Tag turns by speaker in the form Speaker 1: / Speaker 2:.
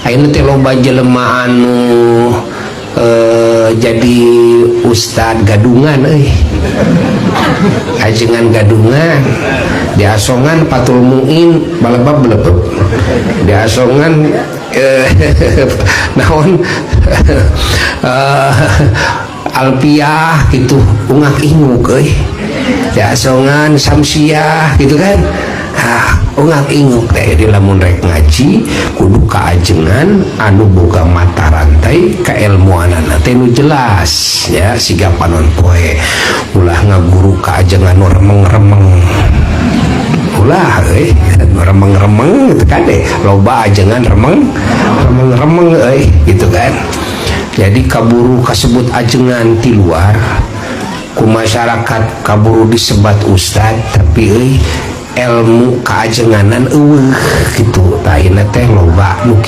Speaker 1: Ayeuna teh loba jelema anu jadi ustad gadungan euy, ajengan gadungan, diasongan Fathul Muin balebab belebeb, diasongan naon Alpiah gitu, ungak inguk euy, diasongan Samsiah gitu kan. Ah, ungak inguk teh. Di lamun rek ngaji kudu kaajengan anu boga mata rantai keilmuanana teh nu jelas ya, siga panon poe. Ulah ngaguru kaajengan nu remeng-remeng, ulah euy, remeng-remeng gitu kan deh. Loba ajengan remeng remeng-remeng euy gitu kan. Jadi kaburu kasebut ajengan ti luar ku masyarakat, kaburu disebat ustad, tapi euy, ilmu keajenganan euweuh gitu. Tah, teh loba nu